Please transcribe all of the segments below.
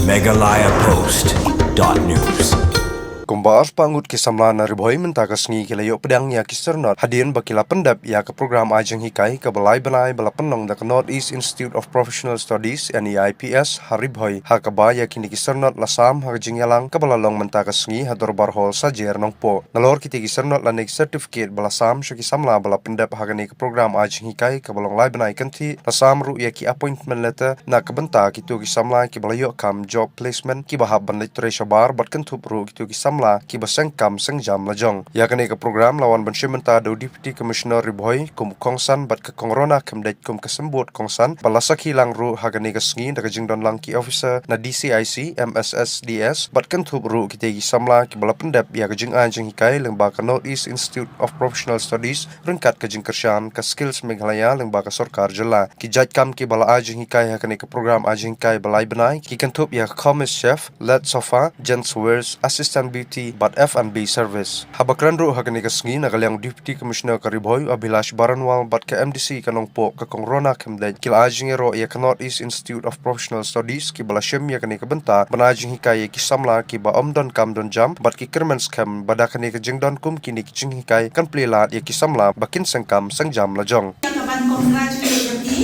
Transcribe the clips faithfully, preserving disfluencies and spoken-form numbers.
Meghalaya Post dot news. Kumba arphew ngut ki samla na Ri Bhoi mynta ka sngi ki la ïoh pdiang ïa ki syrnod hadien ba ki la pyndep ïa ka program ai jinghikai kaba lai bnai ba la pynlong da ka North East Institute of Professional Studies, N E I P S, ha Ri Bhoi, ha kaba ïa kine ki syrnod la sam ha ka jingïalang kaba la long mynta ka sngi ha Dorbar Hall Sajer, Nongpoh. Nalor kite ki syrnod lane ki certificate ba la sam sha ki samla ba la pyndep ha kane ka program ai jinghikai kaba long lai bnai kynthih, la sam ruh ïa ki appointment letter na ka bynta kito ki samla kiba la ïoh kam job placement kiba hap ban leit trei shabar, bad kynthup ruh kito ki samla kiba seng kam seng jam lajong. Ïa kane ka program la wan ban shim bynta da u Deputy Commissioner Ri Bhoi kum u kongsan bad ka Kong Rona Khymdeit kum ka symbud kongsan, ba la sakhi lang ruh ha kane ka sngi da ka jingdon lang ki officer na D C I C, M S S D S, bad kynthup ruh kite ki samla kiba la pyndep ïa ka jingai jinghikai lyngba ka North East Institute of Professional Studies ryngkat ka jingkyrshan ka Skills Meghalaya lyngba ka sorkar jylla. Ki jait kam kiba la ai jinghikai ha kane ka program ai jinghikai ba lai bnai ki kynthup ïa ka Commis Chef, Lead Chauffeur, Gents Wears, Assistant Beauty bad F and B Service. Haba kren ruh ha kane ka sngi na ka liang Deputy Commissioner ka Ri Bhoi, Abhilash Baranwal, bad ka M D C ka Nongpoh, ka Kong Rona Khymdeit, ki la ai jingïaroh ïa ka North East Institute of Professional Studies kiba la shim ïa kane ka bynta ban ai jinghikai ïa ki samla kiba ym don kam don jam bad ki kyrmen skhem ba da kane ka jingdon kum kine ki jinghikai kan plie lad ïa ki samla ba kin seng kam seng jam lajong. Ka ban congratulate ïa phi.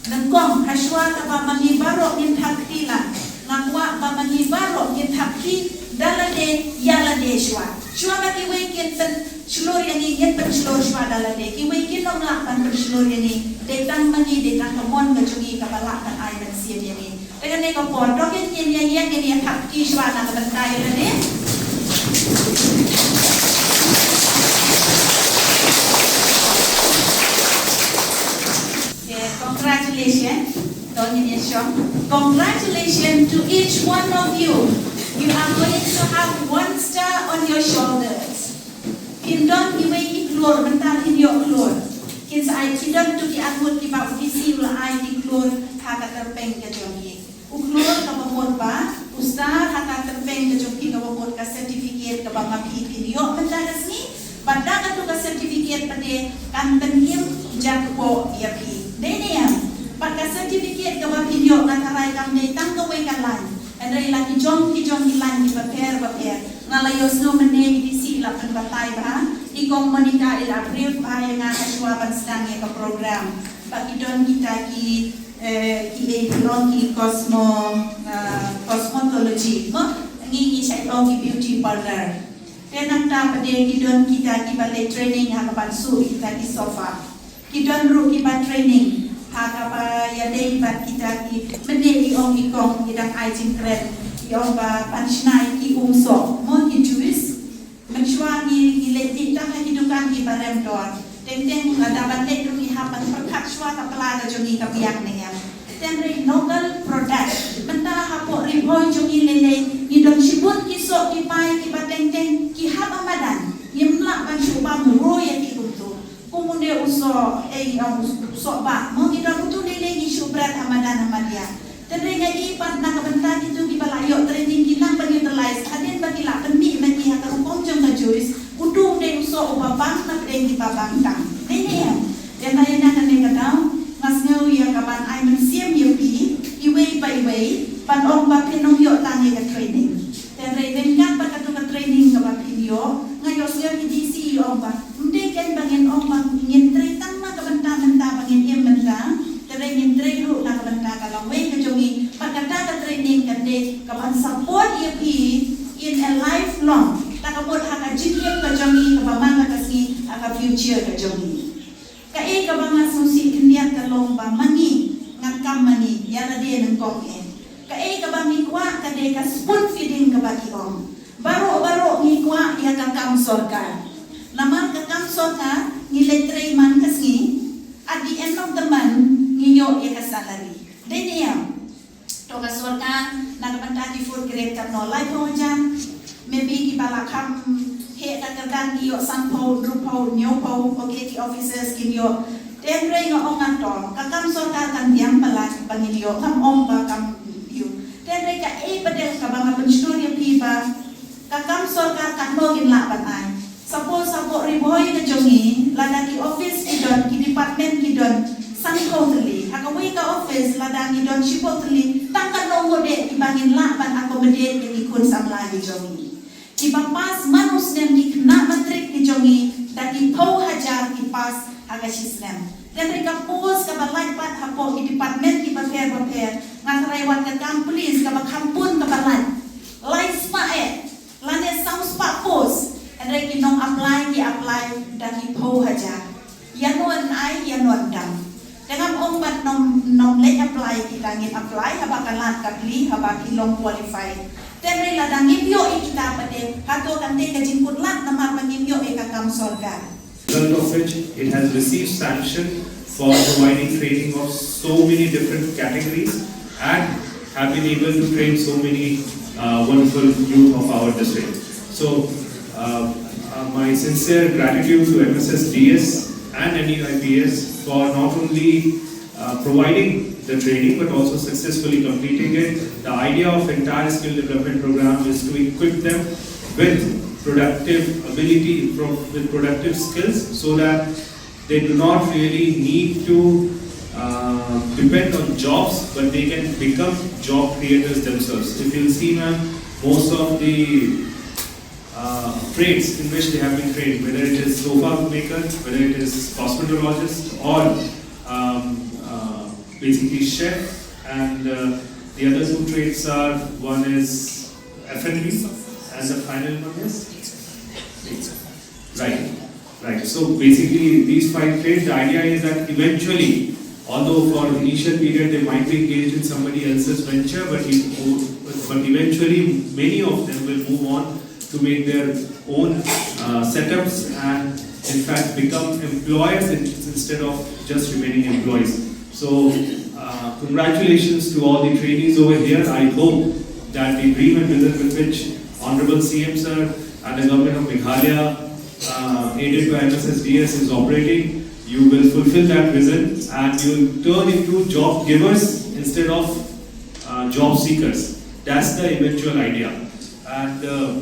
Nyngkong, hashwa kaba ma ngi baroh ngin thap kti lad, nga kwah ba ma ngi baroh ngin thap kti da lade ïa lade shwa. Shwa ba kiwei kin pynshlur ïa ngi, ngin pynshlur shwa da lade. Kiwei kin ym lah ban pynshlur ïa ngi. Dei tang ma ngi, dei tang ka mon ka jong ngi kaba lah ban ai ban sien ïa ngi. Te kane ka por, to ngin ïa ïeng, ngin ïa thap kti shwa na ka bynta ïa lade. Okay, congratulations. To ngin ïa shong. Congratulations to each one of you. You are going to have one star on your shoulders. Kin don kiwei ki klur, mynta kin ïoh klur. Kin sa ai, kin don tu ki arngut kiba u D C u la ai ki klur ha ka tyrpeng ka jong ki. U klur kaba mut ba u star ha ka tyrpeng ka jong ki kaba mut ka certificate kaba ma phi phin ïoh mynta ka sngi. Bad da katu ka certificate pat te kan pynim jakpoh ïa phi. Dei ne em? Bad ka certificate kaba phin ïoh ka tharai kam dei tang kawei ka lain. Hynrei la ki jong ki jong ki lain kiba pher ba pher. Nga la ïohsngew mynne i D C i la pynbatai bha, i Kong Monica i la brief bha ïa nga hashwa ban sdang ïa ka program. Ba ki don kita ki, eh, ki ei ki ong ki cosmo, eh, cosmetology, mo? Ngi ngi shait ong ki beauty parlour. Te nangta pat te ki don kita kiba leh training ha kaban suh kita ki sofa. Ki don ruh kiba training ha kaba ïadei bad kita ki, mynne i ong i Kong, ki dang ai jingkren, i ong ba ban shna ïa ki um soh, mo, ki juice. Mynshuwa ngi, ngi leit tang ha ki dukan kiba rem dor. Teng teng lada ban leit ruh ngi hap ban pyrkhat shuwa ka pla ka jong ngi ka biang ne em. Te hynrei local product. Mynta hapoh Ri Bhoi jong ngi lei lei ngi don shibun ki soh ki pai kiba teng teng ki hap ha madan. Ngim lah ban shu bam ruh ïa ki kumtu. Kum une u soh, eh, u soh ba, mo, ngi don utu lei lei ngi shu bret ha madan ha madia. Te hynrei nga i pat na ka bynta kitu kiba la ïoh training ki nang ban utilize hadien ba ki la pynmih ma ki ha ka rukom jong ka juice. Utu u dei u soh uba bang na pdeng kiba bang tang. Dei ne em? Te hynrei na kane ka daw nga sngew ïa ka ban ai mynsiem ïa phi iwei pa iwei ban ong ba phin ym ïoh tang ïa ka training. Te hynrei ryngkat bad katu ka training kaba phin ïoh, nga ïohsngew i D C i ong ba ym dei ken ba ngin ong ba ngin trei tang na ka bynta mynta ba ngin im mynta. Te hynrei ngin trei ruh na ka bynta ka lawei ka jong ngi. Bad kata ka training kan dei kaban support ïa phi in a lifelong. Ta ka mut ha ka jingim ka jong ngi kaba man la ka sngi, ha ka future ka jong ngi. Kaei kaba nga sngewsih khyndiat ka long ba ma ngi ngat kam ma ngi ïa lade nyngkong eh. Kaei kaba ngi kwah ka dei ka spoon feeding kaba ki ong. Baroh baroh ngi kwah ïa ka kam sorkar. Namar ka kam sorkar ngi leit trei man ka sngi, at the end of the month ngi ïoh ïa ka salary. Dei ne em? To ka sorkar na ka bynta ki fourth grade katno, laiphew hajar? Maybe kiba la kham heh ka kyrdan ki ïoh sanphew, hynriewphew, hynñiewphew, okay, ki officers kin ïoh. Te hynrei nga ong nga to ka kam sorkar kan biang palat ba ngin ïoh, kam ong ba kam ïoh. Te hynrei kaei pat de kaba nga pynshlur ïa phi ba ka kam sorkar katno ngin lah ban ai. Suppose hapoh Ri Bhoi ka jong ngi, lada ki office ki don, ki department ki don sanphew tylli, ha kawei ka office lada ngi don shiphew tylli, tang katno ngut de kiba ngin lah ban Ki khun samla ki jong ngi kiba pass man u snem, ki khynnah matrik ki jong ngi da ki phew hajar ki pass ha ka shi snem. Te ka post kaba lait pat hapoh ki department kiba pher ba pher, nga tharai wat ka kam police kaba kham pun kaba lait, lai spah eh lane saw spah post, hynrei ki nong apply ki apply da ki phew hajar. Ïa no yn ai, ïa no yn dam. Te ngam ong ba ym, ym leh apply, kita ngin apply haba ka lad ka plie, haba ki long qualified. Te hynrei lada ngim ïoh ïa kita pat, hato kan dei ka jingkut lad namar ba ngim ïoh ïa ka kam sorkar? Result of which it has received sanction for providing training of so many different categories and have been able to train so many uh, wonderful youth of our district. So, uh, uh, my sincere gratitude to M S S D S and N U I P S for not only uh, providing the training but also successfully completing it. The idea of entire skill development program is to equip them with productive ability, pro- with productive skills, so that they do not really need to uh, depend on jobs, but they can become job creators themselves. If you'll see, ma'am, most of the uh, trades in which they have been trained, whether it is sofa maker, whether it is cosmetologist, or um, uh, basically chef, and uh, the other two trades are, one is F and B, and the final one is, right, right. So basically, these five trades, the idea is that eventually, although for initial period they might be engaged in somebody else's venture, but, he, but eventually many of them will move on to make their own uh, setups and in fact become employers in- instead of just remaining employees. So uh, congratulations to all the trainees over here. I hope that the dream and vision with which Honorable C M sir and the Government of Meghalaya, uh, aided by M S S D S, is operating, you will fulfill that vision and you will turn into job givers instead of uh, job seekers. That's the eventual idea. And uh,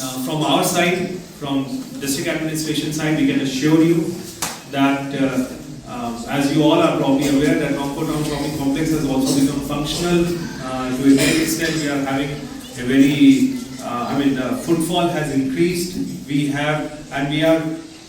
uh, from our side, from district administration side, we can assure you that, uh, uh, as you all are probably aware, that Nongpoh Town Shopping Complex has also become functional. Uh, to a great extent, we are having a very, uh, I mean, the footfall has increased. We have, and we are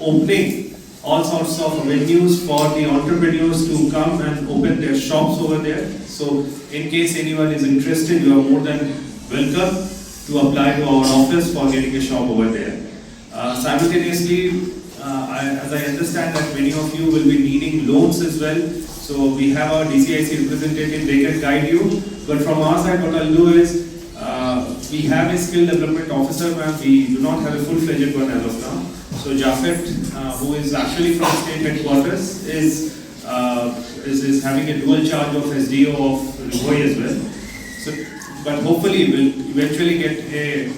opening all sorts of venues for the entrepreneurs to come and open their shops over there. So, in case anyone is interested, you are more than welcome to apply to our office for getting a shop over there. Uh, simultaneously, uh, I, as I understand that many of you will be needing loans as well. So we have our D C I C representative, they can guide you. But from our side, what I'll do is, uh, we have a skill development officer, ma'am. We do not have a full-fledged one as of now. So Jafet, uh, who is actually from state headquarters, is, uh, is, is having a dual charge of S D O of Ri Bhoi as well. So, but hopefully we'll eventually get a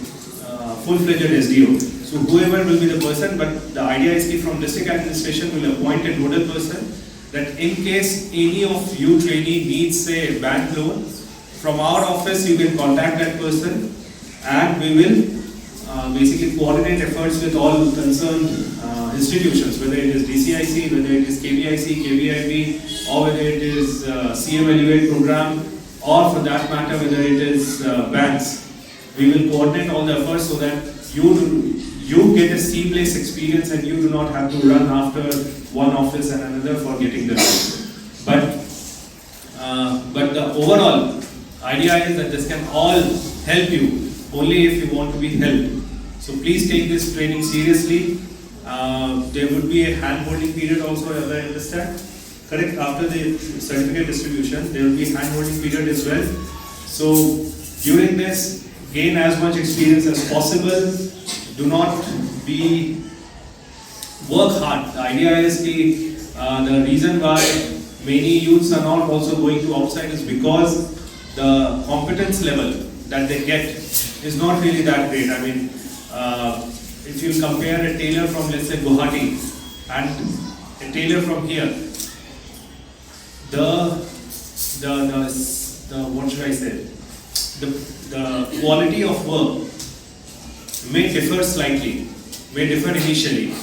uh, full-fledged S D O. So whoever will be the person, but the idea is that from district administration will appoint a nodal person, that in case any of you trainee needs a bank loan, from our office you can contact that person and we will uh, basically coordinate efforts with all concerned uh, institutions, whether it is D C I C, whether it is K V I C, K V I B, or whether it is uh, C M L U A program, or for that matter, whether it is uh, banks. We will coordinate all the efforts so that you do, you get a seamless experience and you do not have to run after one office and another for getting the loan. But uh, but the overall idea is that this can all help you only if you want to be helped. So please take this training seriously. Uh, there would be a hand-holding period also, as I understand. Correct? After the certificate distribution, there will be hand-holding period as well. So during this, gain as much experience as possible. Do not be work hard. The idea is the, uh, the reason why many youths are not also going to outside is because the competence level that they get is not really that great. I mean, uh, if you compare a tailor from, let's say, Guwahati and a tailor from here, the the the, the what should I say? The the quality of work may differ slightly, may differ initially,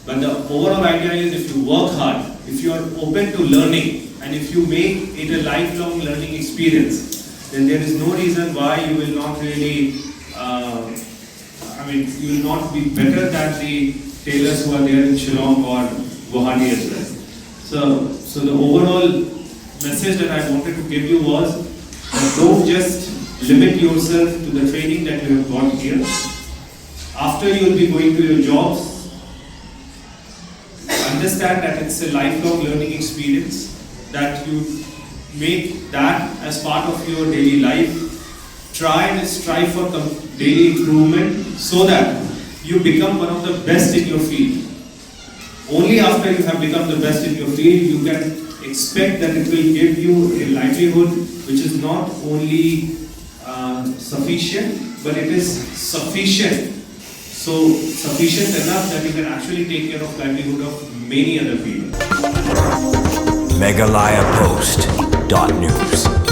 but the overall idea is if you work hard, if you are open to learning, and if you make it a lifelong learning experience, then there is no reason why you will not really, uh, I mean, you will not be better than the tailors who are there in Shillong or Guwahati as well. So, so the overall message that I wanted to give you was that don't just limit yourself to the training that you have got here. After you will be going to your jobs, understand that it's a lifelong learning experience, that you make that as part of your daily life. Try and strive for com- daily improvement so that you become one of the best in your field. Only after you have become the best in your field, you can expect that it will give you a livelihood which is not only uh, sufficient, but it is sufficient. So sufficient enough that you can actually take care of livelihood of many other people. Meghalaya Post dot news.